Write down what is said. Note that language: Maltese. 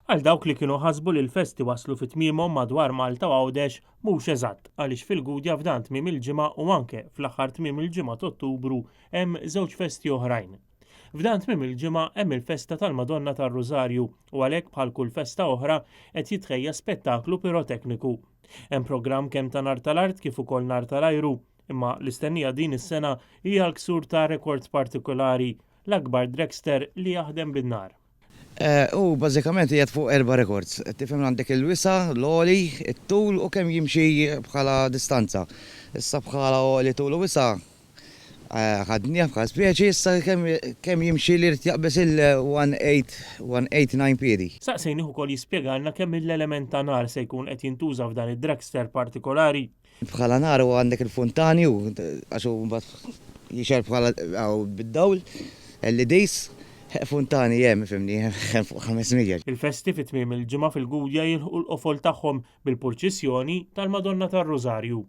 Għal dawk li kienu ħasbu li l-festi waslu fi tmiemhom madwar Malta u Għawdex, mhux eżatt, għaliex fil-Gudja f'dan tmiem il-ġimgħa u anke fl-aħħar tmiem il-ġimgħa t'Ottubru hemm żewġ festi oħrajn. F'dan tmiem il-ġimgħa hemm il-festa tal-Madonna tar-Rużarju u għalhekk bħal kull festa oħra qed jitħejja spettaklu pirotekniku. Hemm programm kemm ta' nar tal-art kif ukoll nar tal-ajru, imma l-istennija din is-sena hija l-ksur ta' rekord partikolari, l-akbar dragster li jaħdem bin-nar. U bażikament qiegħed fuq erba' rekords. Tifhem għandek il-wisa', l-għoli, it-tul u kemm jimxi bħala distanza. Issa bħala għoli, tul u wisa' ħadnieh bħala speċi, issa kemm jimxi li jrid jaqbeż il-1.89 piedi. Saqsejnih ukoll jispjegalna kemm l-element ta' nar se jkun qed jintuża f'dan id-dragster partikolari. Bħala nar u għandek il-funtani u għax hu mbagħad jixgħel bħala bid-dawl, LEDs, funtani hemm ifhimni hemm fuq 500. Il-festi fi tmiem il-ġimgħa fil-Gudja jilħqu l-qofol tagħhom bil-purċissjoni tal-Madonna tar-Rużarju.